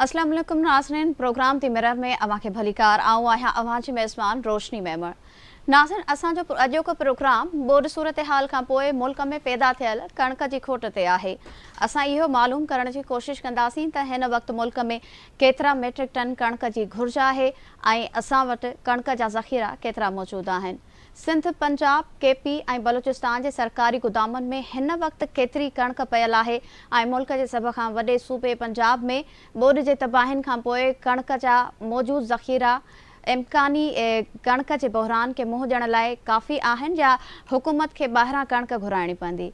اسلام عليڪم ناظرين پروگرام the mirror ۾ اوهان کي ڀليڪار آئون آهيان اوهان جي ميزبان روشني ميمڻ ناظرين اسان جو اڄوڪو پروگرام ٻوڏ صورتحال کان پوء ملڪ ۾ پيدا ٿيل ڪڻڪ جي کوٽ تي آهي اسان اهو معلوم ڪرڻ جي ڪوشش ڪنداسين ته هن وقت ملڪ ۾ ڪيترا ميٽرڪ ٽن ڪڻڪ جي گهرج آهي ۽ اسان وٽ ڪڻڪ جا ذخيرا ڪيترا موجود آهن. سنڌ، پنجاب، ڪي پي ۽ بلوچستان جي سرڪاري گدامن ۾ هن وقت ڪيتري ڪڻڪ پيل آهي ۽ ملڪ جي سڀ کان وڏي صوبي پنجاب ۾ ٻوڏ جي تباهين کانپوء ڪڻڪ جا موجود ذخيرا امڪاني ڪڻڪ جي بحران کي منهن ڏيڻ لاء ڪافي آهن يا حڪومت کي ٻاهران ڪڻڪ گهرائڻي پوندي؟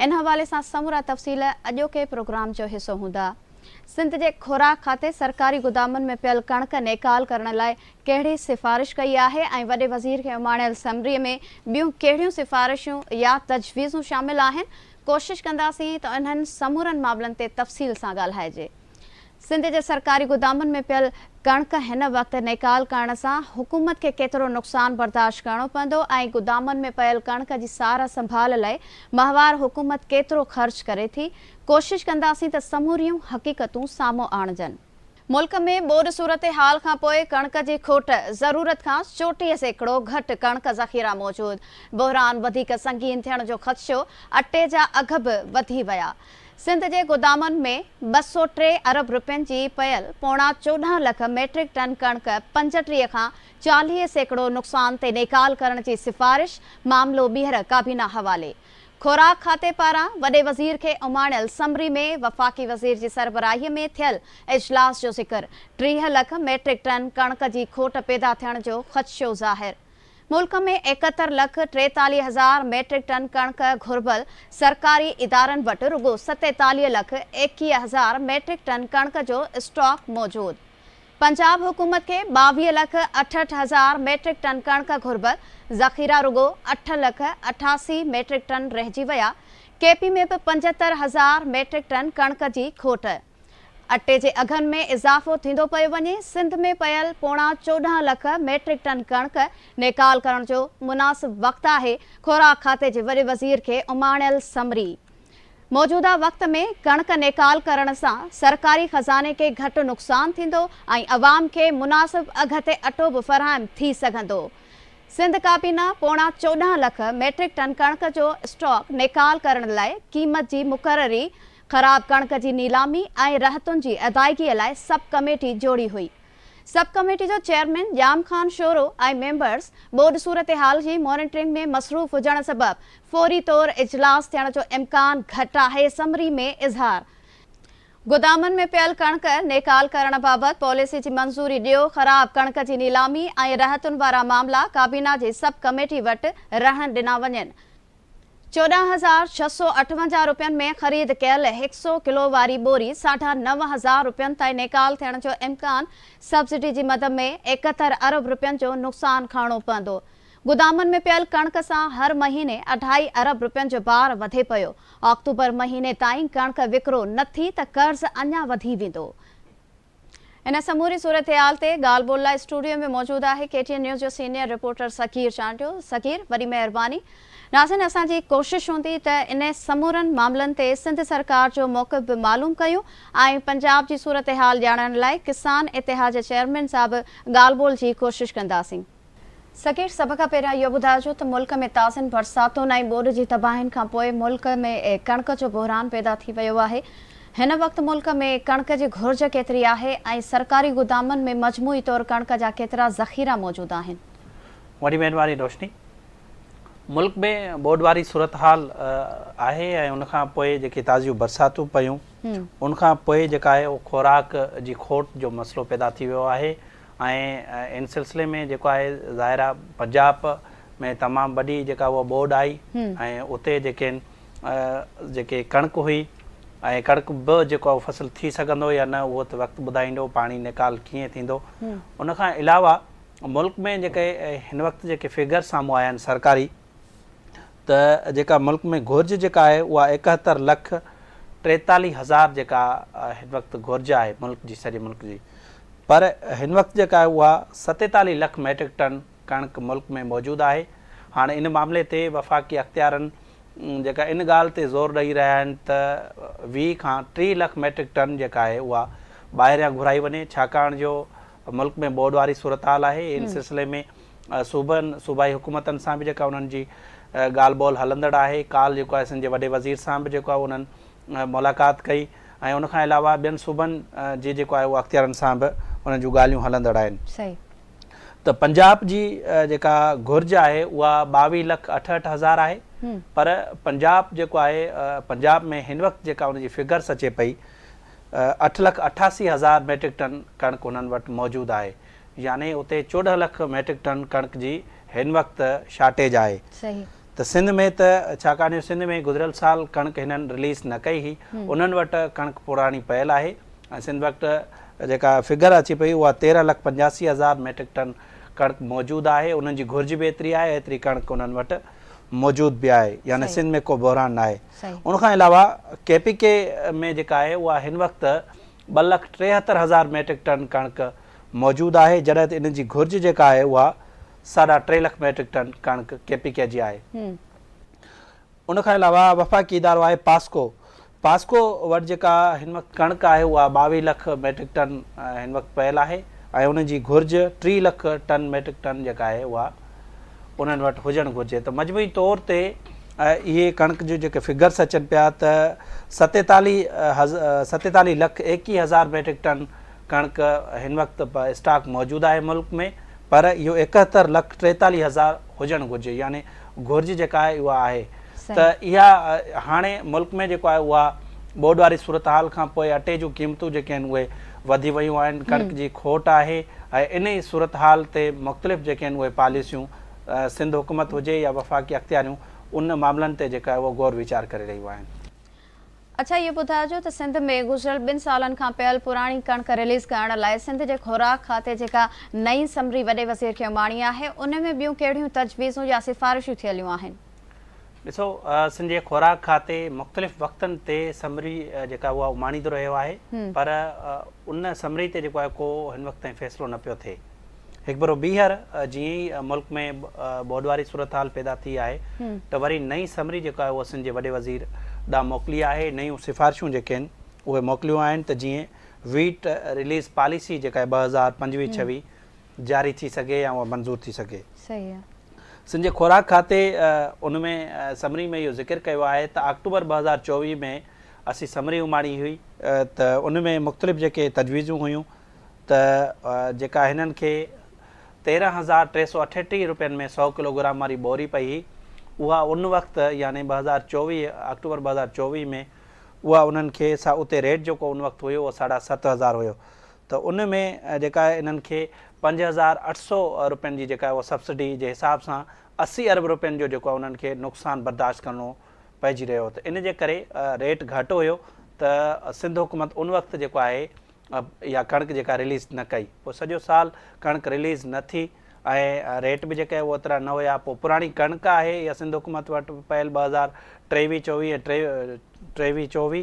ان حوالي سان سمورا تفصيل اڄوڪي پروگرام جو حصو هوندا. سنڌ جي خوراڪ کاتي سرڪاري گدامن ۾ پيل ڪڻڪ نيڪال ڪرڻ لاء ڪهڙي سفارش ڪئي آهي ۽ وڏي وزير کي اماڻيل سمري ۾ ٻيون ڪهڙيون سفارشون يا تجويزون شامل آهن، ڪوشش ڪنداسين ته انهن سمورن معاملن تي تفصيل سان ڳالهائجي. سنڌ جي سرڪاري گدامن ۾ پيل ڪڻڪ هن وقت نيڪال ڪرڻ سان حڪومت کي ڪيترو نقصان برداشت ڪرڻو پوندو ۽ گدامن ۾ پيل ڪڻڪ جي سار سنڀال لاء ماهوار حڪومت ڪيترو خرچ ڪري ٿي، ڪوشش ڪنداسين ته سموريون حقيقتون سامهون آڻجن. ملڪ ۾ ٻوڏ صورتحال کانپوء ڪڻڪ جي کوٽ، ضرورت کان 34% گهٽ ڪڻڪ ذخيرا موجود، بحران وڌيڪ سنگين ٿيڻ جو خدشو، اٽي جا اگهه به وڌي ويا. سنڌ جي گودامن ۾ 203 ارب رپين جي پيل پوڻا 14 لک ميٽرڪ ٽن ڪڻڪ 35 کان 40% نقصان تي نيڪال ڪرڻ جي سفارش، معاملو ٻيهر ڪابينا حوالي. خوراڪ کاتي پاران وڏي وزير کي اماڻيل سمري ۾ وفاقي وزير جي سربراهي ۾ ٿيل اجلاس جو ذڪر، 30 لک ميٽرڪ ٽن ڪڻڪ جي کوٽ پيدا ٿيڻ جو خدشو ظاهر. ملڪ ۾ 71 لک 43 هزار ميٽرڪ ٽن ڪڻڪ گهربل، سرڪاري ادارن وٽ رڳو 47 لک 21 هزار ميٽرڪ ٽن ڪڻڪ جو اسٽاڪ موجود. پنجاب حڪومت کي 22 لک 68 هزار ميٽرڪ ٽن ڪڻڪ گهربل، ذخيرا رڳو اٺ لک 88 ميٽرڪ ٽن رهجي ويا، ڪي پي ۾ به 75 هزار ميٽرڪ ٽن ڪڻڪ جي کوٽ. اٽي جي اگهن ۾ اضافو ٿيندو پيو وڃي، سنڌ ۾ پيل پوڻا 14 لک ميٽرڪ ٽن ڪڻڪ نيڪال ڪرڻ جو مناسب وقت آهي، خوراڪ کاتي جي وڏي وزير کي اماڻيل سمري. موجوده وقت ۾ ڪڻڪ نيڪال ڪرڻ سان سرڪاري خزاني کي گهٽ نقصان ٿيندو ۽ عوام کي مناسب اگهه تي اٽو به فراهم ٿي سگهندو. سنڌ ڪابينا پوڻا 14 لک ميٽرڪ ٽن ڪڻڪ جو اسٽاڪ نيڪال ڪرڻ لاء قيمت جي مقرري، خراب ڪڻڪ جي نيلامي ۽ رهتن جي ادائيگي لاء سب ڪميٽي جوڙي هئي. سب ڪميٽي جو چيئرمين ڄام خان شورو ۽ ميمبرز ٻوڏ صورتحال جي مانيٽرنگ ۾ مصروف هجڻ سبب فوري طور اجلاس ٿيڻ جو امڪان گهٽ آهي، سمري ۾ اظهار. گدامن ۾ پيل ڪڻڪ نيڪال ڪرڻ بابت پاليسي جي منظوري ڏيو، خراب ڪڻڪ جي نيلامي ۽ رهتن وارا معاملا ڪابينا جي سب ڪميٽي وٽ رهڻ ڏنا وڃن. 14,658 رپين ۾ خريد ڪيل هڪ سئو ڪلو واري ٻوري ساڍا 9000 رپين تائين نيڪال ٿيڻ جو امڪان، سبسڊي جي مد ۾ 71 ارب رپين جو نقصان کڻڻو پوندو. گدامن ۾ پيل ڪڻڪ سان هر مهيني اڍائي ارب رپين جو بار وڌي پيو، آڪٽوبر مهيني تائين ڪڻڪ وڪرو نه ٿي ته قرض اڃا وڌي ويندو. ان سموري صورتحال تي ڳالهه ٻولهه لاء اسٽوڊيو ۾ موجود آهي ڪي ٽي اين نيوز جو سينيئر رپورٽر صغير چانڊيو. صغير وڏي مهرباني. ناظرين اسان جي ڪوشش هوندي ته ان سمورن معاملن تي سنڌ سرڪار جو موقف به معلوم ڪيون ۽ پنجاب جي صورتحال ڄاڻڻ لاء ڪسان اتحاد جي چيئرمين سان به ڳالهه ٻولهه جي ڪوشش ڪنداسين. صغير سڀ کان پهريان اهو ٻڌائجو ته ملڪ ۾ تازين برساتن ۽ ٻوڏ جي تباهين کان پوء ملڪ ۾ ڪڻڪ جو بحران پيدا ٿي ويو آهي هن وقت ملڪ ۾ ڪڻڪ جي گهرج ڪيتري آهي ۽ سرڪاري گدامن ۾ مجموعي طور ڪڻڪ جا ڪيترا ذخيرا موجود آهن؟ وڏي مهرباني روشني. ملڪ ۾ ٻوڏ واري صورتحال آهي ۽ ان کان پوء جيڪي تازيون برساتون پيون ان کان پوء جيڪا آهي اهو خوراڪ جي کوٽ جو مسئلو پيدا ٿي ويو آهي ۽ ان سلسلي ۾ جيڪو آهي ظاهر آهي پنجاب ۾ تمام وڏي جيڪا اها ٻوڏ آئي ۽ اتي جيڪي آهن جيڪي ڪڻڪ هئي ۽ ڪڻڪ به جيڪو آهي فصل ٿي سگهندو يا نه اهو ته وقت ٻڌائيندو پاڻي نيڪال ڪيئن ٿيندو ان کان علاوه ملڪ ۾ جيڪي هن وقت جيڪي فگر سامهون آيا آهن سرڪاري ته جيڪا ملڪ ۾ گهرج جيڪا آهي اها 71 لک 43 هزار جيڪا هن وقت گهرج آهي ملڪ جي سڄي ملڪ جي پر هن وقت جيڪا آهي اها 47 لک ميٽرڪ ٽن ڪڻڪ ملڪ ۾ موجود آهي هاڻي ان معاملي تي وفاقي اختيارن جيڪا ان ڳالهه تي زور ڏئي رهيا آهن ته 20 کان 30 لک ميٽرڪ ٽن جيڪا آهي اها ٻاهريان گهرائي وڃي ڇاڪاڻ جو ملڪ ۾ ٻوڏ واري صورتحال آهي ان سلسلي ۾ صوبن صوبائي حڪومتن سان به جيڪا انهن جي ڳالهه ٻولهه هلندڙ آهي ڪالهه جيڪو آهي سنڌ جي وڏي وزير سان به جيڪو آهي انهن ملاقات ڪئي ۽ ان کان علاوه ٻين صوبن جي جيڪو آهي اهو اختيارن سان به انهن جون ڳالهيون هلندڙ آهن ته پنجاب جي جيڪا گهرج آهي اها 22 لک 68 هزار آهي پر پنجاب جيڪو آهي پنجاب ۾ هن وقت جيڪا ان جي فگرس اچي پئي اٺ لک 88 هزار ميٽرڪ ٽن ڪڻڪ انهن وٽ موجود آهي يعني اتي 14 لک ميٽرڪ ٽن ڪڻڪ جي هن وقت شارٽيج آهي ته سنڌ ۾ ته ڇاڪاڻ جو سنڌ ۾ گذريل سال ڪڻڪ هنن رليز نه ڪئي هئي انهن وٽ ڪڻڪ پراڻي پيل آهي ۽ سنڌ وقت جيڪا فگر اچي پئي اها 13 لک 85 هزار ميٽرڪ ٽن ڪڻڪ موجود آهي انهن جي گهرج به ايتري آهي ايتري ڪڻڪ انهن وٽ موجود به آهي يعني سنڌ ۾ ڪو بحران نه آهي ان کان علاوه ڪي پي ڪي ۾ جيڪا آهي اها هن وقت ٻه لک 73 هزار ميٽرڪ ٽن ڪڻڪ موجود آهي جڏهن ته ان جي گهرج جيڪا آهي اها ساڍا ٽي لک ميٽرڪ ٽن ڪڻڪ ڪي پي ڪي جي آهي. ان کان علاوه وفاقي ادارو آهي پاسڪو، پاسڪو وٽ جيڪا هن وقت ڪڻڪ آهي اها 22 لک ميٽرڪ ٽن هن وقت پيل آهي ۽ ان جي گهرج 30 لک ٽن ميٽرڪ ٽن جيڪا آهي اها انهن وٽ هجڻ گهرجي ته مجموعي طور تي اهي ڪڻڪ جون جيڪي فگرس اچن پيا ته 47 لک 21 هزار ميٽرڪ ٽن ڪڻڪ هن وقت اسٽاڪ موجود آهي ملڪ ۾ پر اهو 71 لک 43 هزار هجڻ گهرجي يعني گهرج جيڪا آهي اها آهي ته اها هاڻي ملڪ ۾ جيڪو آهي اها ٻوڏ واري صورتحال کان پوء اٽي جون قيمتون جيڪي آهن اهي وڌي ويون آهن ڪڻڪ جي کوٽ آهي ۽ انهي صورتحال تي مختلف جيڪي آهن اهي پاليسيون سنڌ حڪومت هجي يا وفاقي اختياريون ان معاملن تي جيڪا آهي اهو غور ويچار ڪري رهيون آهن. اڇا اهو ٻڌائجو ته سنڌ ۾ گذريل ٻن سالن کان پيل پراڻي ڪڻڪ رليز ڪرڻ لاء سنڌ جي خوراڪ کاتي جيڪا نئين سمري وڏي وزير کي اماڻي آهي ان ۾ ٻيون ڪهڙيون تجويزون يا سفارشون ٿيليون آهن؟ ڏسو سنڌ جي خوراڪ کاتي مختلف وقتن تي سمري جيڪا اها اماڻيندو رهيو آهي پر ان سمري تي جيڪو آهي ڪو هن وقت تائين فيصلو نه پيو ٿئي. هڪ ڀيرو ٻيهر جيئن ئي ملڪ ۾ ٻوڏ واري صورتحال پيدا ٿي آهي ته وري نئين سمري جيڪا آهي اها سنڌ جي وڏي وزير ڏانهن موڪلي آهي، نيون سفارشون جيڪي آهن اهي موڪليون آهن ته جيئن ويٽ رليز پاليسي جيڪا آهي 2025 26 جاري ٿي سگهي يا اها منظور ٿي سگهي. سنڌ جي خوراڪ کاتي ان ۾ سمري ۾ اهو ذڪر ڪيو آهي ته آڪٽوبر 2024 ۾ اسين سمري اماڻي هئي ته ان ۾ مختلف جيڪي تجويزون هيون ته جيڪا هنن کي 13338 روپين ۾ سئو ڪلو گرام واري ٻوري پئي هئي اها ان وقت يعني 2024 آڪٽوبر 2024 ۾ اها انهن کي سا اتي ريٽ جيڪو ان وقت هيو اهو ساڍا ست هزار هيو ته ان ۾ جيڪا انهن کي 5800 روپين جي جيڪا اها سبسڊي جي حساب سان 80 ارب روپين جو جيڪو انهن کي نقصان برداشت ڪرڻو پئجي رهيو ته ان جي ڪري ريٽ گهٽ هيو ته سنڌ حڪومت ان وقت جيڪو آهي اها ڪڻڪ جيڪا رليز نه ڪئي پوء سڄو سال ڪڻڪ رليز نه ٿي ۽ ريٽ به جيڪي اهي اوترا نه هيا پوء پراڻي ڪڻڪ آهي اها سنڌ حڪومت وٽ پيل 2023 24 ۽ 23 24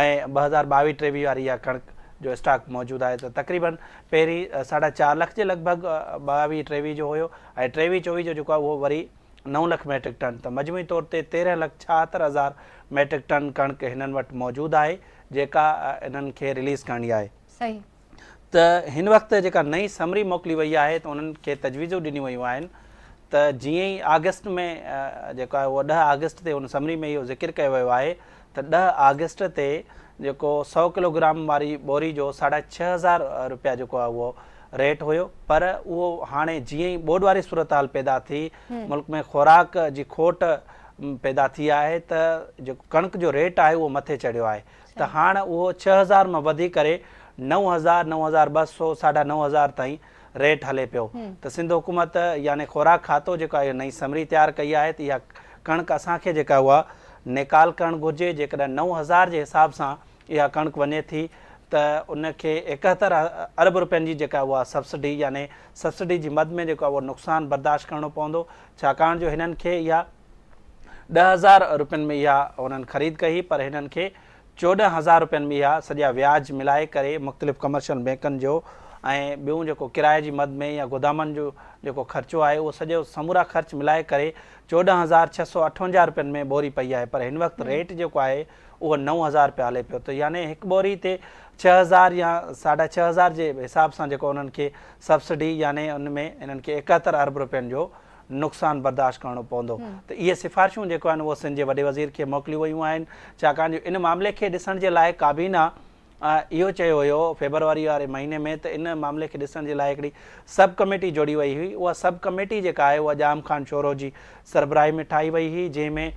۽ 2022 23 واري اها ڪڻڪ جو اسٽاڪ موجود آهي ته تقريبن پهرين ساڍا چار لک جي لڳ ڀڳ 22 23 جو هيو ۽ 23 24 جو جيڪو آهي اهو وري نو لک ميٽرڪ ٽن ته مجموعي طور تي 13 لک 76 هزار ميٽرڪ ٽن ڪڻڪ هنن وٽ موجود آهي جيڪا انهن کي رليز ڪرڻي آهي. صحيح. ته هن وقت جيڪا نئين سمري موڪلي وئي آهي ته انهن کي تجويزون ڏنيون ويون آهن ته جيئن ئي آگسٽ ۾ جيڪو آهي اهو ڏهه آگسٽ تي ان سمري ۾ اهو ذڪر ڪيو ويو آهي ته ڏهه آگسٽ تي جيڪو سئو ڪلو گرام واري ٻوري جو ساڍا ڇهه هزار روپيا جيڪو آهي اهو ريٽ هيو پر اهو هاڻي جيئن ئي ٻوڏ واري صورتحال پيدا ٿي ملڪ ۾ خوراڪ جي کوٽ پيدا ٿي آهي ته جيڪو ڪڻڪ جو ريٽ آهي اهو مٿي چڙهيو آهي ته هاڻ اهو 6000 مان وڌي ڪري 9000، 9200، ساڍا 9000 تائين ريٽ هلي پيو ته سنڌ حڪومت يعني خوراڪ کاتو جيڪو آهي نئين سمري تيار ڪئي آهي ته اها ڪڻڪ اسان کي جيڪا اها نيڪال ڪرڻ گهرجي جيڪڏهن 9000 جي حساب سان اها ڪڻڪ وڃي ٿي ته ان کي 71 ارب روپين جي جيڪا اها سبسڊي يعني سبسڊي جي مد ۾ جيڪو اهو نقصان برداشت ڪرڻو پوندو ڇاڪاڻ جو هنن کي اها 10000 روپين ۾ اها انهن خريد ڪئي پر هنن کي 14000 روپين ۾ اها سڄا وياج ملائي ڪري مختلف ڪمرشل بينڪن جو ۽ ٻيون جيڪو ڪرائي جي مد ۾ يا گودامن جو جيڪو خرچو آهي اهو سڄو سمورا خرچ ملائي ڪري 14658 رپين ۾ ٻوري پئي آهي پر هن وقت ريٽ جيڪو آهي اهو 9000 رپيا هلي پيو ته يعني هڪ ٻوري تي 6000 يا ساڍا 6000 جي حساب سان جيڪو انهن کي سبسڊي يعني ان ۾ انهن کي 71 ارب رپين جو نقصان برداشت ڪرڻو پوندو ته اهي سفارشون جيڪو آهن اهو سنڌ جي وڏي وزير کي موڪليون ويون آهن ڇاڪاڻ جو ان معاملي کي ڏسڻ جي لاء ڪابينا اهو چيو هيو فيبروري واري مهيني ۾ ته ان معاملي کي ڏسڻ جي لاء هڪڙي سب ڪميٽي جوڙي وئي هئي اها سب ڪميٽي جيڪا آهي اها ڄام خان شورو جي سربراهي ۾ ٺاهي وئي هئي جنهن ۾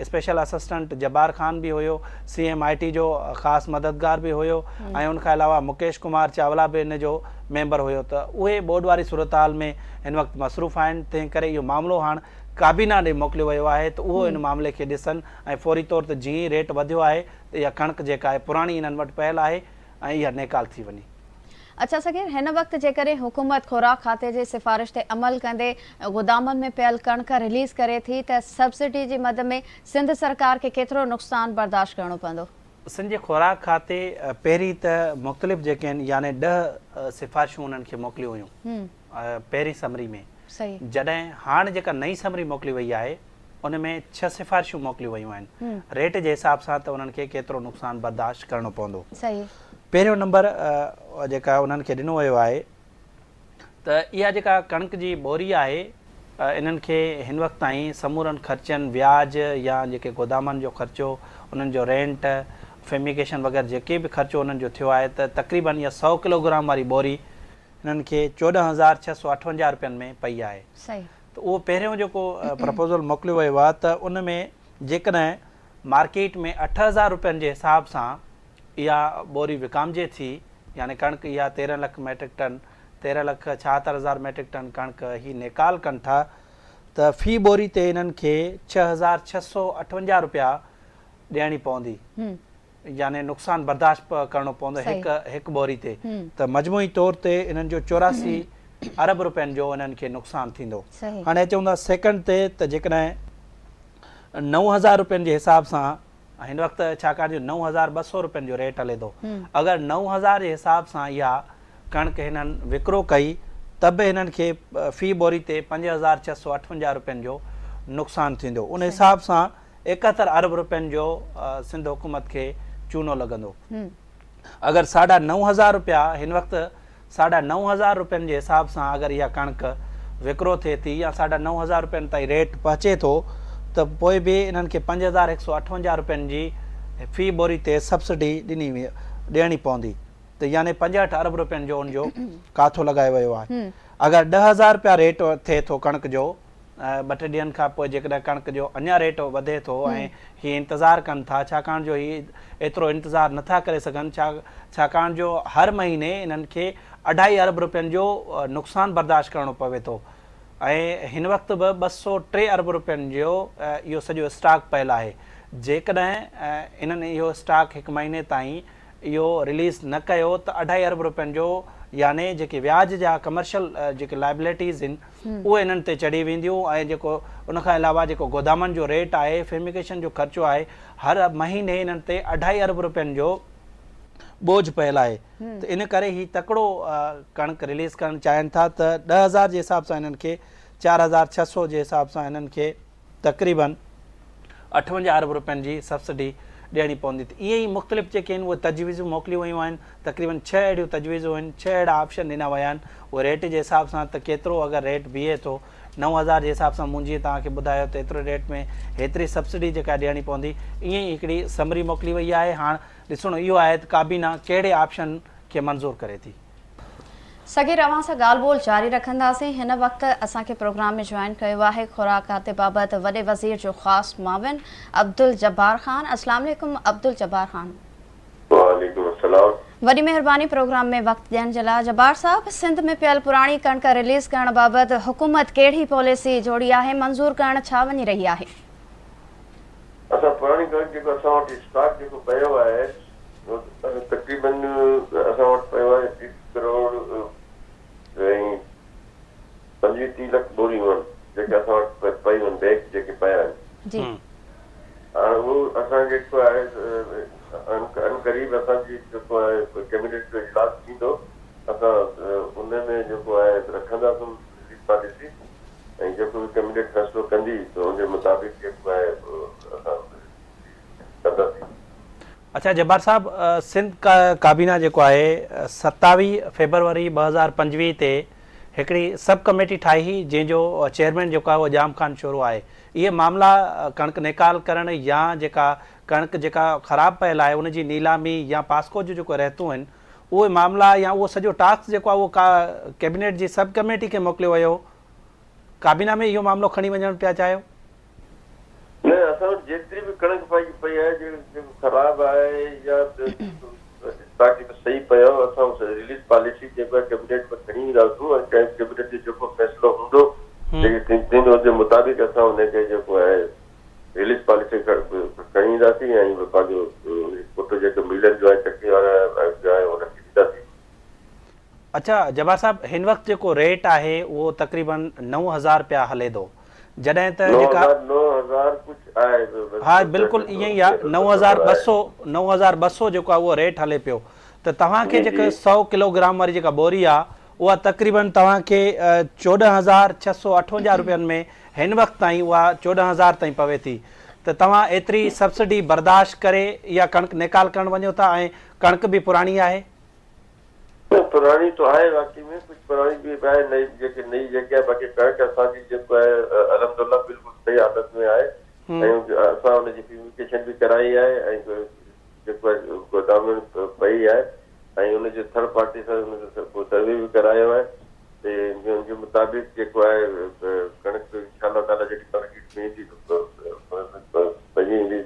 اسپيشل اسسٽنٽ جبار خان به هيو سي ايم I ٽي جو خاص مددگار به هيو ۽ ان کان علاوه مڪيش ڪمار چاولا به ان جو ميمبر هيو ته اهي ٻوڏ واري صورتحال ۾ هن وقت مصروف آهن تنهن ڪري اهو معاملو هاڻ ڪابينا ڏي موڪليو ويو آهي ته اهو ان معاملي کي ڏسن ۽ فوري طور تي جيئن ئي ريٽ وڌيو آهي ته اها ڪڻڪ جيڪا آهي پراڻي انهن وٽ پيل آهي ۽ اها نيڪال ٿي وڃي. اڇا صغير هن وقت جيڪڏهن حڪومت خوراڪ کاتي جي سفارش تي عمل ڪندي گودامن ۾ پيل ڪڻڪ رليز ڪري ٿي ته سبسڊي جي مد ۾ سنڌ سرڪار کي ڪيترو نقصان برداشت ڪرڻو پوندو؟ سنڌ جي خوراڪ کاتي پهرين ته مختلف جيڪي آهن يعني ڏهه سفارشون انهن کي موڪليون هيون پهرين سمري ۾ جڏهن هاڻ جيڪا نئين سمري موڪلي وئي آهي ان ۾ ڇهه سفارشون موڪليون ويون آهن ريٽ جي حساب سان ته انهن کي ڪيترو نقصان برداشت ڪرڻو پوندو. پهريون نمبر جيڪا انهن کي ڏنو ويو آهي ته اها جيڪا ڪڻڪ جي ٻوري آهي انهن کي هن وقت تائين سمورن خرچن وياج يا جيڪي گودامن جو خرچو انهن جو رينٽ فيميگيشن وغيره جيڪي به خرچو انهن جو ٿيو آهي ته تقريبن اها سئو ڪلوگرام واري ٻوري انهن کي 14658 رپين ۾ پئي آهي ته اهو پهريون جيڪو پرپوزل موڪليو ويو آهي ته ان ۾ جيڪڏهن مارڪيٽ ۾ 8000 رپين جي حساب سان اها ٻوري وڪامجي ٿي يعني ڪڻڪ اها 13 لک ميٽرڪ ٽن 13 لک 76 هزار ميٽرڪ ٽن ڪڻڪ هي نيڪال ڪن ٿا ته في ٻوري تي انهن کي 6658 رپيا ڏيڻي پوندي. يعني نقصان برداشت ڪرڻو پوندو هڪ هڪ ٻوري تي ته مجموعي طور تي انهن جو 84 ارب روپين جو انهن کي نقصان ٿيندو. هاڻي اچون ٿا سيڪنڊ تي ته جيڪڏهن 9000 روپين جي حساب سان هن وقت ڇاڪاڻ جو 9200 روپين جو ريٽ هلي ٿو اگر 9000 جي حساب سان اها ڪڻڪ هنن وڪرو ڪئي ته به هنن کي في ٻوري تي 5658 روپين جو نقصان ٿيندو ان حساب سان 71 ارب روپين جو سنڌ حڪومت کي چونو لڳندو. اگر ساڍا 9000 روپيا هن وقت ساڍا 9000 روپين جي حساب سان اگر اها ڪڻڪ وڪرو ٿئي ٿي يا ساڍا 9000 روپين تائين ريٽ پهچي ٿو ته پوء به انهن کي 5158 روپين جي في ٻوري تي سبسڊي ڏني ڏيڻي پوندي ته يعني 65 ارب روپين جو ان جو ڪاٿو لڳايو ويو آهي. اگر 10000 روپيا ريٽ ٿئي ٿو ڪڻڪ جو ٻه ٽي ڏينهن کان پوء جيڪڏهن ڪڻڪ جو اڃا ريٽ وڌي ٿو ۽ هي انتظار ڪن ٿا ڇاڪاڻ جو هي ايترو انتظار نٿا ڪري سگهن ڇا ڇاڪاڻ جو هر مهيني انهن کي اڍائي ارب روپين جو نقصان برداشت ڪرڻو پوي ٿو ۽ هن وقت به 203 ارب روپين جو اهو سڄو اسٽاڪ پيل آهي جيڪڏهن انهن اهو اسٽاڪ هڪ مهيني تائين اهو رليز نه ڪيو ته اڍائي ارب روپين جو يعني جيڪي وياج جا ڪمرشل جيڪي لائبلٽيز آهن اهي انهن تي چڙهي وينديون ۽ جيڪو ان کان علاوه جيڪو گودامن جو ريٽ آهي فيميگيشن جو خرچو آهي هر مهيني انهن تي اڍائي ارب روپين جو بوجهه پيل آهي ته ان ڪري هي تڪڙو ڪڻڪ رليز ڪرڻ چاهين ٿا ته 10000 جي حساب سان انهن کي 4600 جي حساب سان انهن کي تقريبن 58 ارب روپين جي سبسڊي ڏيڻي پوندي ته ائين ئي مختلف جيڪي آهن اهي تجويزون موڪليون ويون آهن تقريبن ڇهه اهڙيون تجويزون آهن ڇهه اهڙا آپشن ڏنا ويا آهن اهي ريٽ جي حساب سان ته ڪيترو اگر ريٽ بيهي ٿو 9000 جي حساب سان مون جيئن توهان کي ٻڌايو ته ايتري ريٽ ۾ هيتري سبسڊي جيڪا ڏيڻي پوندي ائين ئي هڪڙي سمري موڪلي وئي آهي هاڻ ڏسڻو اهو آهي ته ڪابينا ڪهڙي آپشن کي منظور ڪري ٿي. صغير اوهان سان ڳالهه ٻولهه جاري رکنداسين هن وقت اسان کي پروگرام ۾ جوائن ڪيو آهي خوراڪ کاتي بابت وڏي وزير جو خاص معاون عبدالجبار خان اسلام عليڪم عبدالجبار خان. وعليڪم السلام. وڏي مهرباني پروگرام ۾ وقت ڏيڻ جي لاء جبار صاحب سنڌ ۾ پيل پراڻي ڪڻڪ رليز ڪرڻ بابت حڪومت ڪهڙي پاليسي جوڙي آهي منظور ڪرڻ ڇا وڃي رهي آهي. اسان پراڻي ڪڻڪ جيڪو اسان وٽ اسٽاڪ جيڪو پيو آهي تقريبن اسان وٽ پيو آهي هڪ ڪروڙ ۽ 25 30 لک ٻوريون آهن جيڪي اسان وٽ پيون آهن بيگ جيڪي پيا آهن جي هاڻ اهو اسان جيڪو آهي عنقريب اسان جي جيڪو آهي ڪيبنيٽ جو اجلاس ٿيندو اسان ان ۾ جيڪو آهي رکنداسون رليز پاليسي ۽ جيڪو به ڪيبنيٽ فيصلو ڪندي ته ان جي مطابق جيڪو آهي اسان ڪنداسين. اڇا جبار صاحب سنڌ ڪابينا جيڪو آهي 27 فيبروري 2025 تي هڪڙي سب ڪميٽي ٺاهي هئي جنهن جو چيئرمين جيڪو آهي اهو ڄام خان شورو آهي اهي معاملا ڪڻڪ نيڪال ڪرڻ يا جيڪا ڪڻڪ جيڪا خراب پيل آهي ان جي نيلامي يا پاسڪو جون جيڪو رهتون آهن اهي معاملا يا اهو سڄو ٽاسڪ جيڪو آهي اهو ڪيبنيٽ جي سب ڪميٽي کي موڪليو ويو هو ڪابينا ۾ اهو معاملو کڻي وڃڻ پيا چاهيو؟ نه اسان وٽ جيتري به ڪڻڪ پئي پئي آهي جيڪو خراب آهي يا اسٽاڪ جيڪو صحيح پيو آهي اسان رليز پاليسي جيڪو آهي ڪيبنيٽ ۾ کڻي اينداسون ۽ ڪيبنيٽ جو جيڪو فيصلو هوندو جيڪي ٿيندو ان جي مطابق اسان ان کي جيڪو آهي رليز پاليسي کڻي اينداسين ۽ پنهنجو پٽ جيڪو ملن جو آهي چڪي وارا جو آهي ان کي ڏينداسين. اڇا جبار صاحب هن وقت جيڪو ريٽ آهي اهو تقريبن 9000 رپيا هلي ٿو جڏهن ته نو جيڪا هزار 9000 ڪجهه آهي بس ها بلڪل ائين ئي آهي 9200 9200 جيڪو آهي اهو ريٽ هلي پيو ته توهان کي جي جيڪا جي 100 ڪلو گرام واري جيڪا ٻوري آهي اها تقريبن توهان کي 14658 رپين ۾ هن وقت تائين اها 14000 تائين پوي ٿي ته توهان ايتري سبسڊي برداشت ڪري اها ڪڻڪ نيڪال ڪرڻ وڃو ٿا ۽ ڪڻڪ به پراڻي آهي. نه پراڻي تو آهي واقعي ۾ ڪجهه پراڻي به آهي نئي به جيڪي نئي جيڪي آهي باقي ڪڻڪ اسان جي جيڪو آهي الحمد الله بلڪل صحيح حالت ۾ آهي ۽ اسان ان جي فيوميگيشن به ڪرائي آهي ۽ جيڪو آهي گودام ۾ پئي آهي ۽ ان جو ٿرڊ پارٽي سان ان جو سروي به ڪرايو آهي ته ان جي مطابق جيڪو آهي ڪڻڪ انشاء الله تعالي جيڪي مارڪيٽ ۾ ايندي ته پئجي ويندي.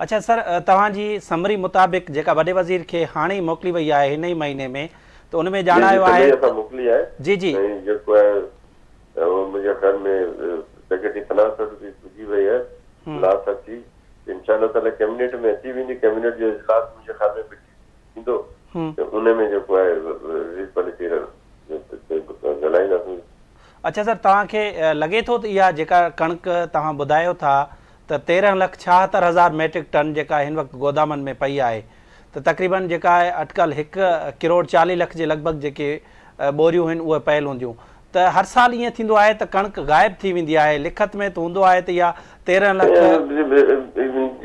اڇا سر توهان جي سمري مطابق جيڪا وڏي وزير کي هاڻي ئي موڪلي وئي آهي هن ئي مهيني ۾ ته ان ۾ جي جي ڄاڻايو سمري آهي اسان ته موڪلي آهي جي جي. ۽ جيڪو آهي اهو منهنجي خيال ۾ سيڪريٽري فنانس وٽ به پڄي وئي آهي لاس اچي انشاء الله تعالي ڪيبنيٽ ۾ اچي ويندي ڪيبنيٽ جو اجلاس منهنجي خيال ۾ به ٿيندو ته ان ۾ جيڪو آهي ريز پاليسي ڳالهائينداسون. اڇا سر توهان کي لڳي ٿو ته اها جيڪا ڪڻڪ توهان ٻڌايو ٿا ته 13 لک 76 هزار ميٽرڪ ٽن جيڪا هن وقت گودامن ۾ پئي آهي ته تقريبن جيڪا آهي اٽڪل هڪ ڪروڙ 40 لک جي لڳ ڀڳ جيڪي ٻوريون هن اهي پيل هونديون ته هر سال ائين ٿيندو آهي ته ڪڻڪ غائب ٿي ويندي آهي لکت ۾ ته هوندو آهي ته اها 13 لک.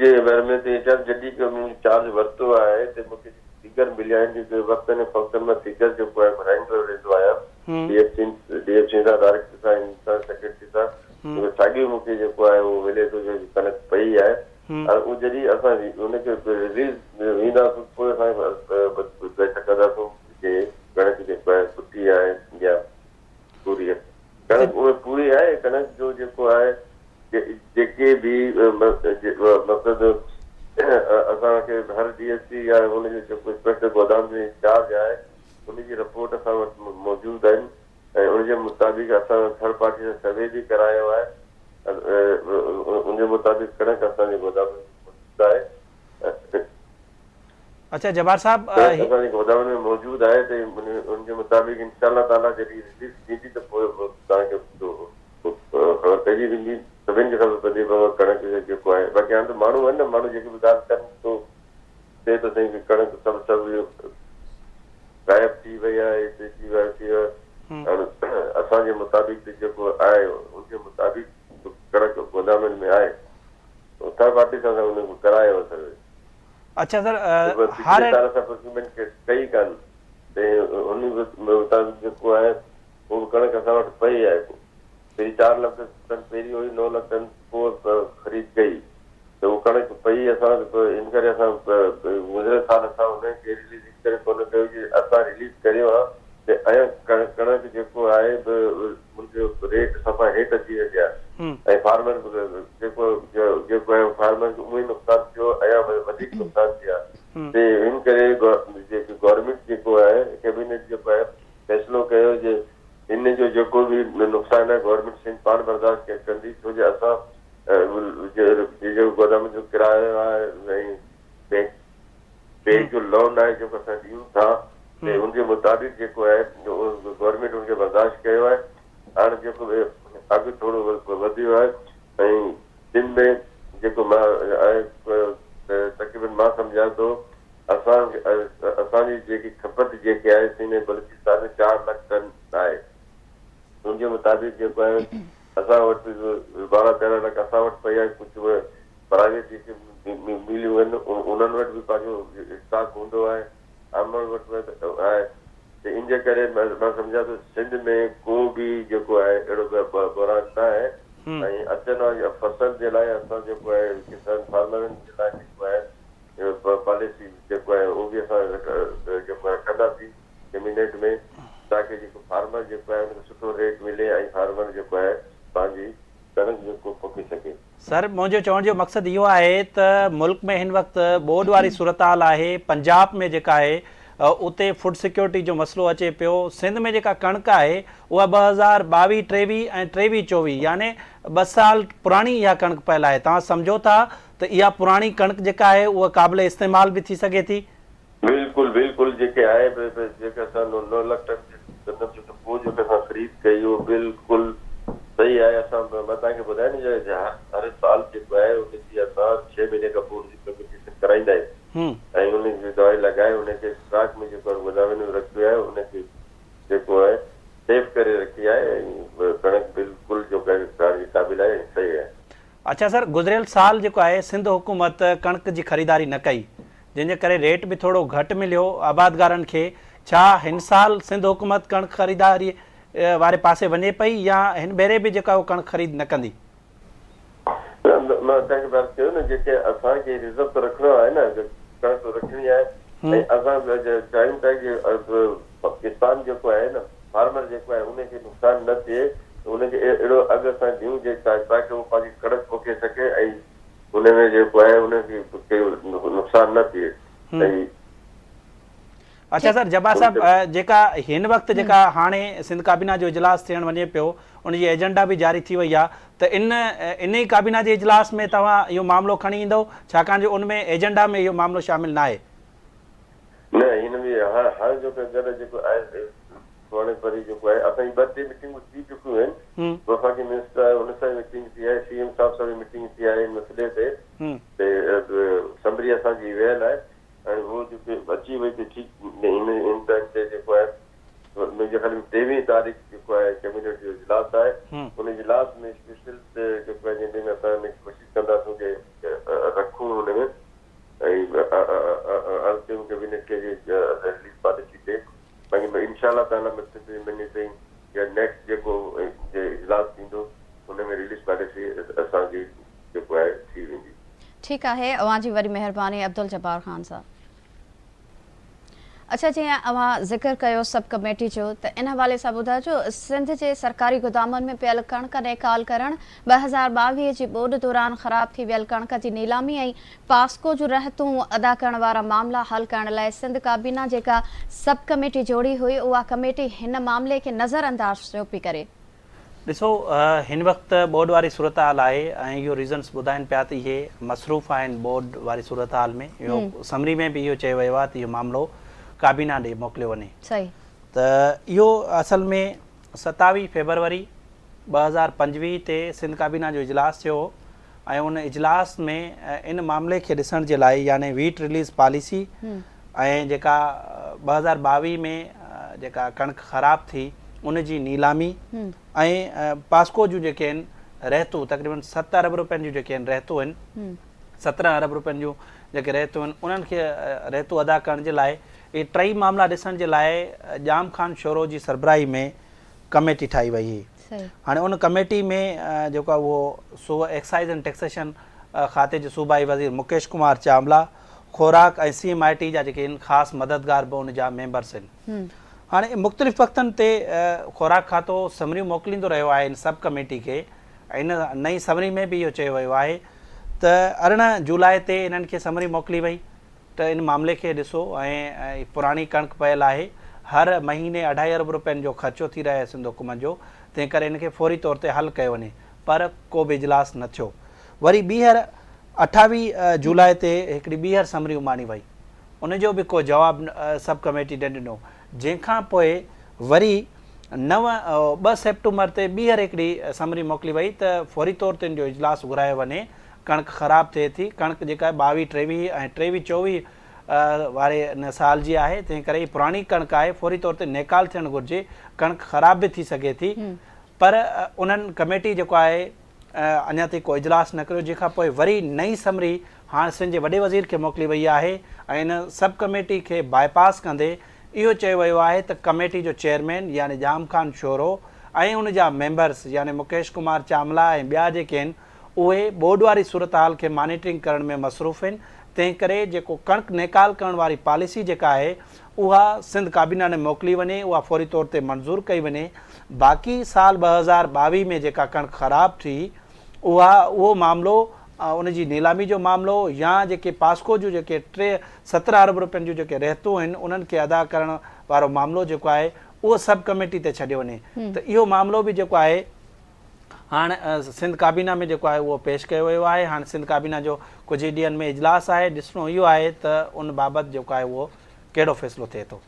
جي باري ۾ ته چيان جڏهن کان مون چارج ورتو آهي ته مون کي جيڪي فگر مليا آهن جيڪي وقتن فوقتن مان فگر جيڪو آهي گهرائيندو رهندو آهيان D F C D F C سان ڊائريڪٽر سان ان سان سيڪريٽري سان اهو ساڳيو مون کي جيڪو آهي اهو ملي ٿو جيڪي ڪڻڪ پئي آهي هاڻي اهو جڏهن اسان ان کي رليز وينداسون پوء اسان ٻڌائي سگهنداسون جي ڪڻڪ جيڪو آهي سٺي آهي يا پوري آهي ڪڻڪ اهي پوري آهي ڪڻڪ جو جيڪو آهي جيڪي به مقصد اسان کي هر ڊي ايس پي يا ان جو جيڪو انسپيڪٽر گودام جو انچارج آهي ان جي رپورٽ اسان وٽ موجود آهن ۽ ان جي مطابق اسان ٿرڊ پارٽي سان سروي به ڪرايو آهي ان جي مطابق ڪڻڪ اسان جي گودامن ۾ موجود آهي. اڇا جبار صاحب ڪڻڪ اسان جي گودامن ۾ موجود آهي ته ان جي مطابق انشاء الله تعالي جڏهن رليز ٿيندي ته پوء توهان کي خبر پئجي ويندي سڀني کي خبر پوندي بابا ڪڻڪ جو جيڪو آهي باقي هاڻي ته ماڻهو آهن نه ماڻهو جيڪي به ڳالهه ڪن ٿو چئي ٿو سائين ڪڻڪ سڀ سڀ غائب ٿي وئي آهي هتي ٿي ويو ٿي ويو هاڻ اسان جي مطابق ته جيڪو آهي ان جي مطابق ڪڻڪ گودامن ۾ آهي ٿرڊ پارٽي سان اسان ان کي ڪرايو سروي. اڇا سر هر پڇلي سال اسان پروڪيورمينٽ ڪئي ڪانه ته ان مطابق جيڪو آهي اهو به ڪڻڪ اسان وٽ پئي آهي پهرين 4 لک ٽن پهرين هئي 9 لک ٽن پوء خريد ڪئي ته اهو ڪڻڪ پئي اسان وٽ ان ڪري اسان گذريل سال اسان ان کي رليز ان ڪري ڪونه ڪيو جي اسان رليز ڪريون ها ته اڃا ڪڻڪ جيڪو آهي به ان جو ريٽ صفا هيٺ اچي وڃي ها ۽ فارمر جيڪو جيڪو آهي فارمر کي اهو ئي نقصان ٿيو اڃا وڌيڪ نقصان ٿي ها ته ان ڪري جيڪي گورنمينٽ جيڪو آهي ڪيبينيٽ جيڪو آهي فيصلو ڪيو جي ان جو جيڪو به نقصان آهي گورنمينٽ سنڌ پاڻ برداشت ڪندي ڇو جو اسان جيڪو گودام جو ڪرايو آهي ۽ بينڪ بينڪ جو لون آهي جيڪو اسان ڏيون ٿا ته ان جي مطابق جيڪو آهي گورنمينٽ ان کي برداشت ڪيو آهي هاڻي جيڪو اگهه ٿورو وڌيو آهي ۽ جن ۾ جيڪو مان آهي تقريبن مان سمجهان ٿو اسان اسان جي جيڪي کپت جيڪي آهي سنڌ ۽ بلوچستان ۾ چار لک ٽن آهي ان جي مطابق جيڪو آهي اسان وٽ 12 13 لک اسان وٽ پئي آهي ڪجهه پرائيويٽ جيڪي مليون آهن انهن وٽ به پنهنجو اسٽاڪ هوندو آهي عامل وٽ به آهي ته ان جي ڪري مان سمجهان ٿو سنڌ ۾ ڪو به جيڪو آهي اهڙو بحران نه آهي ۽ اچڻ واري فصل جي لاء اسان جيڪو آهي ڪسان فارمرن جي لاء جيڪو آهي پاليسي جيڪو آهي اهو به اسان جيڪو آهي رکنداسين ڪيبينيٽ ۾ تاڪه جيڪو فارمر جيڪو آهي ان کي سٺو ريٽ ملي ۽ فارمر جيڪو آهي پنهنجي ڪڻڪ جيڪو پوکي سگهي. سر منهنجو چوڻ جو مقصد اهو آهي ته ملڪ ۾ هن وقت ٻوڏ واري صورتحال آهي پنجاب ۾ جيڪا آهي اتي فوڊ سيڪيورٽي جو مسئلو اچي پيو سنڌ ۾ جيڪا ڪڻڪ آهي اها 2022 23 ۽ 23 24 يعني ٻه سال پراڻي اها ڪڻڪ پيل آهي توهان سمجهو ٿا ته اها پراڻي ڪڻڪ جيڪا آهي اها قابل استعمال به ٿي سگهي ٿي؟ بلڪل بلڪل جيڪي آهي به به جيڪي اسان نو لک ٽن جي گندم جو پوء جيڪي اسان خريد ڪئي اهو بلڪل صحيح آهي اسان مان توهان کي ٻڌايو نه جي هر هر سال جيڪو آهي ان جي اسان ڇهه مهيني کان پوء ان جي فيميگيشن ڪرائيندا آهيون ۽ ان جي دوائي لڳائي ان کي اسٽاڪ ۾ جيڪو آهي گودامن ۾ رکيو آهي ان کي جيڪو آهي سيف ڪري رکي آهي ۽ ڪڻڪ بلڪل جيڪو آهي کائڻ جي قابل آهي ۽ صحيح آهي. اڇا سر گذريل سال جيڪو آهي سنڌ حڪومت ڪڻڪ جي خريداري نه ڪئي جنهن جي ڪري ريٽ به ٿورو گهٽ مليو آبادگارن کي ڇا هن سال سنڌ حڪومت ڪڻڪ خريداري واري پاسي وڃي پئي يا هن ڀيري به جيڪا هو ڪڻڪ خريد نه ڪندي. نه مان توهان کي عرض ڪيو نه جيڪي اسان کي ريزرو ته رکڻو آهي نه ڪڻڪ رکڻي آهي ۽ اسان چاهيون ٿا ڪي ڪسان جيڪو آهي نه فارمر جيڪو آهي ان کي نقصان نه ٿئي ته ان کي اهڙو اگهه اسان ڏيون جي تاڪه هو پنهنجي ڪڻڪ پوکي سگهي ۽ ان ۾ جيڪو آهي ان کي نقصان نه ٿئي ۽ اڇا سر جبار صاحب جيڪا هن وقت جيڪا هاڻي سنڌ ڪابينا جو اجلاس ٿيڻ وڃي پيو ان جي ايجنڊا به جاري ٿي وئي آهي ته ان ان ئي ڪابينا جي اجلاس ۾ توهان اهو معاملو کڻي ايندو ڇاڪاڻ جو ان ۾ ايجنڊا ۾ اهو معاملو شامل ناهي. نه هن ۾ هاڻ هاڻ جيڪو گڏ جيڪو آهي سهڻي پري جيڪو آهي اسان جي ٻه ٽي ميٽنگون ٿي چڪيون آهن وفاقي منسٽر آهي ان سان به ميٽنگ ٿي آهي سي ايم صاحب سان به ميٽنگ ٿي آهي ان مسئلي تي ته سمري اسان جي ويل آهي هاڻي هو جيڪي اچي وئي ته ٺيڪ هن هن ٽائيم تي جيڪو آهي منهنجي خيال ۾ ٽيويهين تاريخ جيڪو آهي ڪيبينيٽ جو اجلاس آهي ان اجلاس ۾ اسپيشل جيڪو آهي جنهن ۾ اسان ڪوشش ڪنداسون ڪي رکون ان ۾ ۽ عرض ڪيون ڪيبينيٽ کي جي رليف پاليسي تي باقي انشاء الله تعالي مٿين مهيني تائين يا نيڪسٽ جيڪو اجلاس ٿيندو ان ۾ رليف پاليسي اسان جي جيڪو آهي ٿي ويندي. ٺيڪ آهي اوهان جي وڏي مهرباني عبدالجبار خان صاحب. اڇا جيئن اوهان ذڪر ڪيو سب ڪميٽي جو ته ان حوالي سان ٻڌائجو سنڌ جي سرڪاري گدامن ۾ پيل ڪڻڪ نيڪال ڪرڻ، 2022 جي ٻوڏ دوران خراب ٿي ويل ڪڻڪ جي نيلامي ۽ پاسڪو جون رهتون ادا ڪرڻ وارا معاملا حل ڪرڻ لاء سنڌ ڪابينا جيڪا سب ڪميٽي جوڙي هئي اها ڪميٽي هن معاملي کي نظر انداز ڇو پئي ڪري؟ ڏسو هن وقت ٻوڏ واري صورتحال آهي ۽ اهو ريزنس ٻڌائين پيا ته اهي مصروف آهن ٻوڏ واري صورتحال ۾ اهو سمري ۾ به اهو چيو ويو آهي ته اهو معاملو ڪابينا ڏي موڪليو وڃي ته اهو اصل ۾ 27 فيبروري 2025 تي سنڌ ڪابينا جو اجلاس ٿيو هو ۽ ان اجلاس ۾ ان معاملي کي ڏسڻ جي لاء يعني ويٽ رليز پاليسي ۽ جيڪا 2022 ۾ جيڪا ڪڻڪ خراب ٿي ان جي نيلامي ۽ پاسڪو جون جيڪي آهن رهتون تقريبن 7 ارب روپين جون جيڪي آهن رهتون آهن 17 ارب روپين جون جيڪي رهتون آهن انهن کي رهتون ادا ڪرڻ جي لاء اهي ٽئي معاملا ڏسڻ جي لاء ڄام خان شورو جي سربراهي ۾ ڪميٽي ٺاهي وئي هئي. هاڻي ان ڪميٽي ۾ جيڪو آهي اهو سو ايڪسائيز اينڊ ٽيڪسيشن کاتي جي صوبائي وزير مڪيش ڪمار چاولا، خوراڪ ۽ سي ايم I ٽي جا جيڪي آهن خاص مددگار به ان جا ميمبرس آهن. هاڻي مختلف وقتن تي خوراڪ کاتو سمريون موڪليندو رهيو آهي ان سب ڪميٽي کي ۽ ان نئين سمري ۾ به اهو چيو ويو آهي ته 18 جولاء تي انهن کي سمري موڪلي وئي ته ان معاملي کي ڏسو ۽ پراڻي ڪڻڪ پيل آهي، هر مهيني اڍائي ارب روپين جو خرچو ٿي رهيو آهي سنڌ حڪومت جو، تنهن ڪري ان کي فوري طور تي حل ڪيو وڃي، پر ڪو به اجلاس نه ٿيو. وري ٻيهر 28 جولاء تي هڪڙي ٻيهر سمري اماڻي وئي، ان جو به ڪو جواب سب ڪميٽي نه ڏنو، جنهن کان پوء وري نو ٻه سيپٽمبر تي ٻيهر هڪڙي سمري موڪلي وئي ته فوري طور تي ان جو اجلاس گهرايو وڃي، ڪڻڪ خراب ٿئي ٿي، ڪڻڪ جيڪا آهي ٻاويهه ٽيويهه ۽ ٽيويهه چوويهه واري ان سال جي آهي تنهن ڪري هي پراڻي ڪڻڪ آهي فوري طور تي نيڪال ٿيڻ گهرجي ڪڻڪ خراب به ٿي سگهي ٿي پر انهن ڪميٽي جيڪو آهي اڃا تائين ڪو اجلاس نه ڪيو جنهن کان پوء وري نئين سمري هاڻ سنڌ جي وڏي وزير کي موڪلي وئي آهي ۽ ان سب ڪميٽي کي باء پاس ڪندي اهو چيو ويو آهي ته ڪميٽي جو چيئرمين يعني ڄام خان شورو ۽ ان جا ميمبرس يعني مڪيش ڪمار چاملا ۽ ٻيا جيڪي آهن اهي ٻوڏ واري صورتحال کي مانيٽرنگ ڪرڻ ۾ مصروف آهن، تنهن ڪري جيڪو ڪڻڪ نيڪال ڪرڻ واري پاليسي جيڪا آهي اها سنڌ ڪابينا ڏي موڪلي وڃي، اها فوري طور تي منظور ڪئي وڃي، باقي سال 2022 ۾ جيڪا ڪڻڪ خراب ٿي اها اهو معاملو ان جي نيلامي جو معاملو يا جيڪي پاسڪو جون جيڪي ٽي 17 ارب روپين جون جيڪي رهتون آهن انهن کي ادا ڪرڻ وارو معاملو جيڪو آهي اهو سب ڪميٽي تي ڇڏيو وڃي ته اهو معاملو به جيڪو آهي هاڻ سنڌ ڪابينا ۾ جيڪو آهي اهو پيش ڪيو ويو آهي، هاڻ سنڌ ڪابينا جو ڪجهه ئي ڏينهن ۾ اجلاس آهي، ڏسڻو اهو آهي ته ان بابت جيڪو آهي اهو ڪهڙو فيصلو ٿئي ٿو.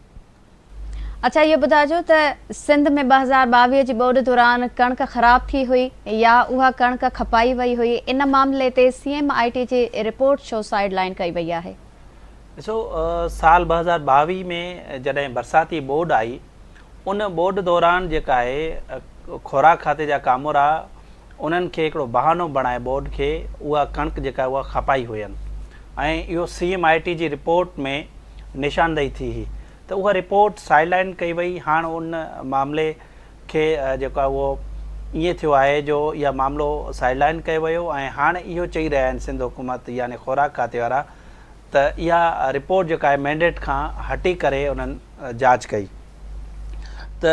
اڇا اهو ٻڌائجو ته سنڌ ۾ 2022 جي ٻوڏ دوران ڪڻڪ خراب ٿي هئي يا اها ڪڻڪ کپائي وئي هئي، ان معاملي تي سي ايم I ٽي جي رپورٽ ڇو سائيڊ لائين ڪئي وئي آهي؟ ڏسو سال 2022 ۾ جڏهن برساتي ٻوڏ آئي ان ٻوڏ دوران جيڪا آهي خوراڪ کاتي جا ڪامورا انهن کي هڪڙو بهانو بڻائي ٻوڏ کي اها ڪڻڪ جيڪا آهي اها کپائي هئن ۽ اهو سي ايم I ٽي جي رپورٽ ۾ نشاندهي ٿي هئي ته اها رپورٽ سائيڊ لائين ڪئي وئي هاڻ ان معاملي کي جيڪو آهي اهو ائين ٿيو آهي جو اها معاملو سائيڊ لائين ڪيو ويو ۽ هاڻ اهو چئي رهيا آهن سنڌ حڪومت يعني خوراڪ کاتي وارا ته اها رپورٽ جيڪا آهي مينڊيٽ کان هٽي ڪري انهن جاچ ڪئي ته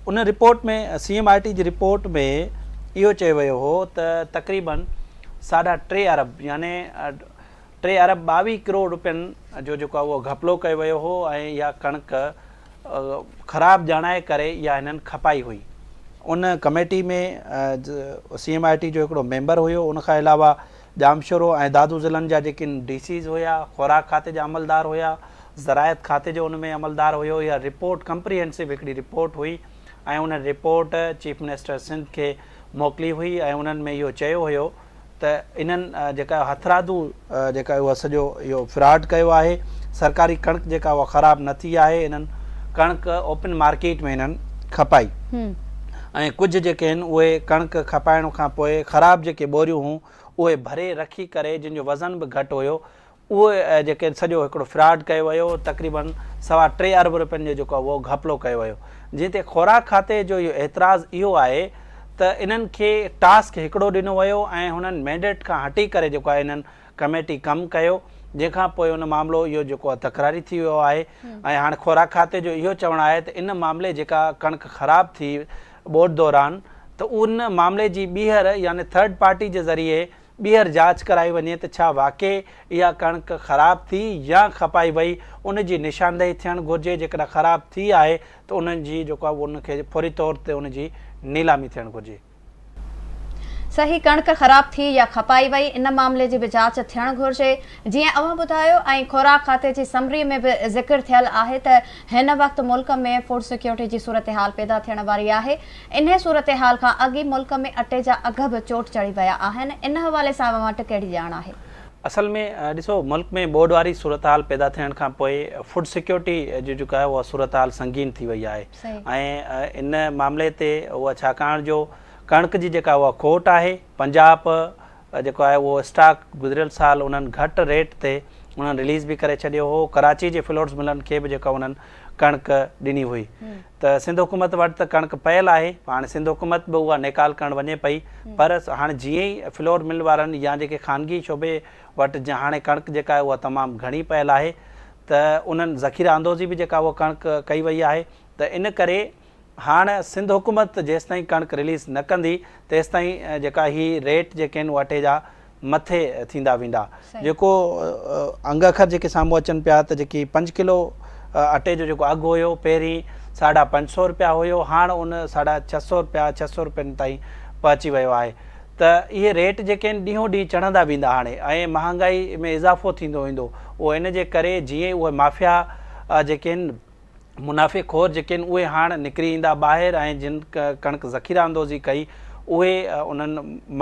ان رپورٽ ۾ سي ايم I ٽي جي رپورٽ ۾ اهو چيو ويو هو ته تقريبن ساڍا ٽي ارب يعني ٽي ارب 22 ڪروڙ روپين جو جيڪو آهي اهو گهپلو ڪيو ويو هو ۽ اها ڪڻڪ خراب ڄاڻائي ڪري اها هنن کپائي هئي. ان ڪميٽي ۾ سي ايم I ٽي جو هڪڙو ميمبر هيو ان کان علاوه ڄامشورو ۽ دادو ضلعن جا جيڪي ڊي سيز هيا، خوراڪ کاتي جا عملدار هيا، زراعت کاتي جو ان ۾ عملدار هيو، اها رپورٽ ڪمپريهنسو هڪڙي رپورٽ هئي ۽ ان رپورٽ چيف منسٽر سنڌ کي موڪلي هئي ۽ انهن ۾ اهو چيو هيو ته انهن جيڪا هٿرادو جيڪا اهو سڄو اهو فراڊ ڪيو آهي، سرڪاري ڪڻڪ جيڪا اها خراب نه ٿي آهي، انهن ڪڻڪ اوپن مارڪيٽ ۾ انهن کپائي ۽ ڪجهه جيڪي آهن اهي ڪڻڪ کپائڻ کان پوء خراب جيڪي ٻوريون هون اهي ڀري رکي ڪري جن جو وزن به گهٽ هيو اهي جيڪي سڄو هڪڙو فراڊ ڪيو ويو تقريبن سوا ٽي ارب روپين جو جيڪو اهو گهپلو ڪيو ويو جنهن تي خوراڪ کاتي جو اهو اعتراض اهو آهي ته انهن کي ٽاسڪ هڪڙو ڏنو ويو ۽ هنن مينڊيٽ کان هٽي ڪري جيڪو آهي انهن ڪميٽي ڪم ڪيو جنهن کان پوء ان معاملو اهو جيڪو آهي تڪراري ٿي ويو آهي ۽ هاڻي خوراڪ کاتي جو اهو چوڻ آهي ته ان معاملي جيڪا ڪڻڪ خراب ٿي ٻوڏ دوران ته ان معاملي جي ٻيهر يعني ٿرڊ پارٽي جي ذريعي ٻيهر جاچ ڪرائي وڃي ته ڇا واقعي اها ڪڻڪ خراب ٿي يا کپائي وئي ان جي نشاندهي ٿيڻ گهرجي جيڪڏهن خراب ٿي آهي ته انهن جي جيڪو آهي ان کي فوري طور تي ان جي نيلامي ٿيڻ گهرجي. صحيح ڪڻڪ خراب ٿي يا کپائي وئي ان معاملي جي به جاچ ٿيڻ گهرجي جيئن اوهان ٻڌايو ۽ خوراڪ کاتي جي سمري ۾ به ذڪر ٿيل آهي ته هن وقت ملڪ ۾ فوڊ سيڪيورٽي جي صورتحال پيدا ٿيڻ واري آهي انهي صورتحال کان اڳ ئي ملڪ ۾ اٽي جا اگهه به چوٽ چڙهي ويا آهن ان حوالي سان اوهان وٽ ڪهڙي ڄاڻ آهي؟ اصل ۾ ڏسو ملڪ ۾ ٻوڏ واري صورتحال پيدا ٿيڻ کان پوء فوڊ سيڪيورٽي جي جيڪا آهي اها صورتحال سنگين ٿي وئي آهي ۽ ان معاملي تي اها ڇاڪاڻ جو ڪڻڪ جي جيڪا اها کوٽ آهي، پنجاب جيڪو آهي اهو اسٽاڪ گذريل سال انهن گهٽ ريٽ تي انهن رليز به ڪري ڇڏيو هو، ڪراچي جي فلورز ملن کي به جيڪا انهن ڪڻڪ ڏني هئي ته سنڌ حڪومت وٽ ته ڪڻڪ پيل آهي، هاڻي سنڌ حڪومت به اها نيڪال ڪرڻ وڃي پئي پر هاڻي جيئن ئي فلور مل وارن يا جيڪي خانگي شعبي وٽ هاڻي ڪڻڪ جيڪا آهي اها تمام گهڻي پيل آهي ته انهن ذخيره اندوزي به جيڪا اها ڪڻڪ ڪئي وئي آهي ته ان ڪري هاڻ سنڌ حڪومت جيستائين ڪڻڪ رليز نه ڪندي تيستائين جيڪا هي ريٽ جيڪي آهن اهي اٽي جا مٿي ٿيندا ويندا جيڪو انگ اکر جيڪي سامهون اچن پيا ته جيڪي پنج ڪلو اٽي جو جيڪو اگهه هيو پهرين ساڍا پنج سو روپيا هيو هاڻ ان ساڍا ڇهه سو روپيا ڇهه سو روپين تائين پهچي ويو آهي ته اهي ريٽ جيڪي آهن ڏينهون ڏينهن چڙهندا ويندا هاڻي ۽ مهانگائي ۾ اضافو ٿيندو ويندو اهو ان جي ڪري جيئن اهي مافيا جيڪي آهن منافعي خور جيڪي آهن اهي هاڻ نڪري ايندا ٻاهر ۽ جن ڪڻڪ ذخيره اندوزي ڪئي اهي انهن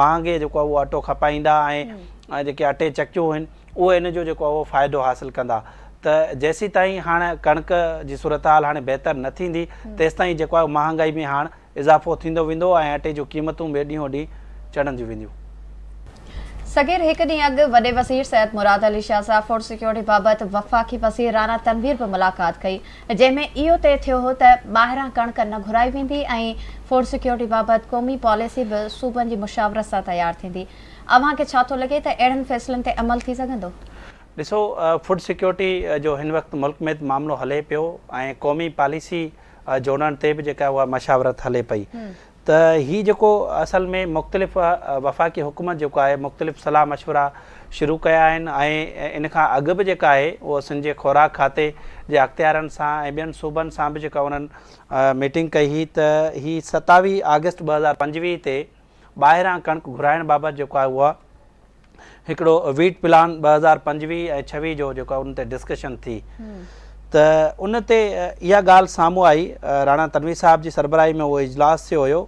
مهانگي جيڪو آهي اهو اٽو کپائيندا ۽ جيڪي اٽي چڪيون آهن اهي ان جو جيڪو آهي اهو فائدو حاصل ڪندا ته جيسيتائين هاڻ ڪڻڪ جي صورتحال هاڻي بهتر نه ٿيندي تيستائين جيڪو آهي مهانگائي ۾ هاڻ اضافو ٿيندو ويندو ۽ اٽي جون قيمتون به ڏينهون ڏينهن چڙهنديون وينديون. صغير هڪ ڏينهن اڳ وڏي وزير سيد مراد علي شاهه سان فوڊ سيڪيورٽي بابت وفاقي وزير رانا تنوير به ملاقات ڪئي جنهن ۾ اهو طئي ٿيو هو ته ٻاهران ڪڻڪ نه گهرائي ويندي ۽ فوڊ سيڪيورٽي بابت قومي پاليسي به صوبن جي مشاورت سان تيار ٿيندي اوهان کي ڇا ٿو لڳي ته اهڙن فيصلن تي عمل ٿي سگهندو؟ ڏسو فوڊ سيڪيورٽي جو هن وقت ملڪ ۾ معاملو هلي پيو ۽ قومي پاليسي جوڙڻ تي به جيڪا اها مشاورت هلي پئي ته هي جيڪو اصل ۾ مختلف وفاقي حڪومت جيڪو آهي مختلف صلاح مشورا شروع ڪيا آهن ۽ ان کان اڳ به جيڪا آهي اهو سنڌ جي خوراڪ کاتي جي اختيارن سان ۽ ٻين صوبن سان به جيڪا انهن ميٽنگ ڪئي هئي ته هي 27 آگسٽ 2025 تي ٻاهران ڪڻڪ گهرائڻ بابت جيڪو آهي اها هڪڙو ويٽ پلان 2025 ۽ 26 جو جيڪو آهي ان تي ڊسڪشن ٿي ته ان تي اها ڳالهه سامهون آئي راڻا تنوير صاحب جي سربراهي ۾ اهو اجلاس ٿيو هيو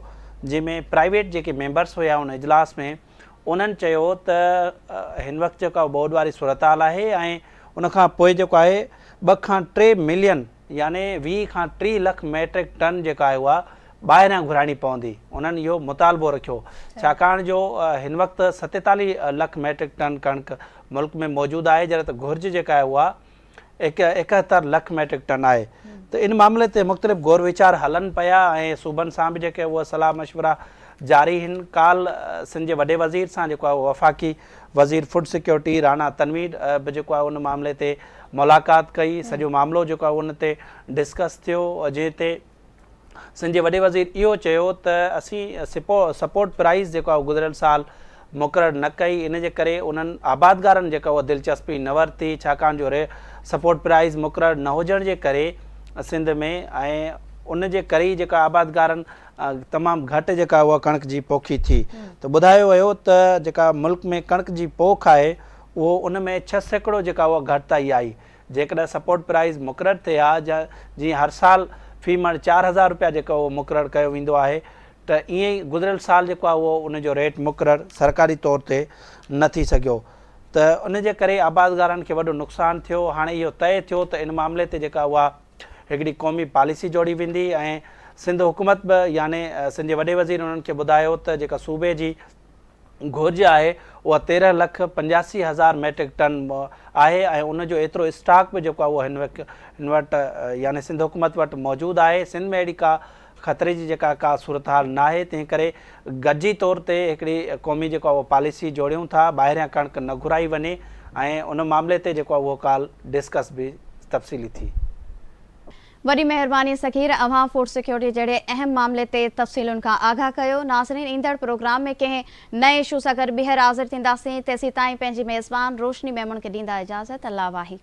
جنهن ۾ پرائيويٽ جيڪي ميمبرس هيا ان اجلاس ۾ انهن چيو ته هن وقت جيڪا ٻوڏ واري صورتحال آهي ۽ ان کان پوء جيڪو آهي ٻه کان ٽي ملين يعني 20 کان 30 لک ميٽرڪ ٽن جيڪا آهي اها ٻاهريان گهرائڻي پوندي. انهن اهو مطالبو رکيو. ڇاڪاڻ جو هن وقت 47 لک ميٽرڪ ٽن ڪڻڪ ملڪ ۾ موجود آهي جڏهن ته گهرج جيڪا آهي اها 71 لک ميٽرڪ ٽن آهي ته ان معاملي تي مختلف غور ويچار هلن پيا ۽ صوبن سان به جيڪي اهي صلاح مشورا جاري هن ڪالهه سنڌ جي وڏي وزير سان جيڪو آهي وفاقي وزير فوڊ سيڪيورٽي راڻا تنوير به جيڪو آهي ان معاملي تي ملاقات ڪئي سڄو معاملو جيڪو آهي ان تي ڊسڪس ٿيو جنهن تي سنڌ جي وڏي وزير اهو چيو ته اسين سپورٽ پرائيس جيڪو آهي گذريل سال مقرر نه ڪئي ان جي ڪري انهن آبادگارن جيڪا اها دلچسپي نه ورتي ڇاڪاڻ جو سپورٽ پرائيس مقرر نه هجڻ جي ڪري سنڌ ۾ ۽ ان جي ڪري ئي جيڪا آبادگارن تمام گهٽ جيڪا اها ڪڻڪ جي پوکي ٿي ته ٻڌايو ويو ته جيڪا ملڪ ۾ ڪڻڪ جي پوک آهي اهو ان ۾ 6% جيڪا اها گهٽتائي آئي جيڪڏهن سپورٽ پرائيز مقرر ٿئي ها جيئن هر سال في مڻ 4000 رپيا جيڪو اهو مقرر ڪيو ويندو آهي ته ائين ئي گذريل سال جيڪو آهي اهو ان جو ريٽ مقرر سرڪاري طور تي نه ٿي سگهيو ته ان جي ڪري آبادگارن کي وڏو نقصان ٿيو هاڻي اهو طئي ٿيو ته ان معاملي تي جيڪا اها هڪڙي قومي پاليسي جوڙي ويندي ۽ سنڌ حڪومت به يعني سنڌ جي وڏي وزير انهن کي ٻڌايو ته جيڪا صوبي جي گهرج آهي اها 13 لک 85 هزار ميٽرڪ ٽن آهي ۽ ان جو ايترو اسٽاڪ به جيڪو آهي اهو هن وقت هن وٽ يعني سنڌ حڪومت وٽ موجود آهي سنڌ ۾ اهڙي ڪا خطري جي جيڪا ڪا صورتحال ناهي تنهن ڪري گڏجي طور تي هڪڙي قومي جيڪو آهي اهو پاليسي جوڙيون ٿا ٻاهريان ڪڻڪ نه گهرائي وڃي ۽ ان معاملي تي جيڪو آهي اهو ڪالهه ڊسڪس به تفصيلي ٿي. وڏي مهرباني صغير اوهان فوڊ سيڪيورٽي جهڙي اهم معاملي تي تفصيلن کان آگاهه ڪيو ناظرين ايندڙ پروگرام ۾ ڪنهن نئين اشو سان گڏ ٻيهر حاضر ٿينداسين تيسيتائين پنهنجي ميزبان روشني ميمڻ کي ڏيندا اجازت الله واهي.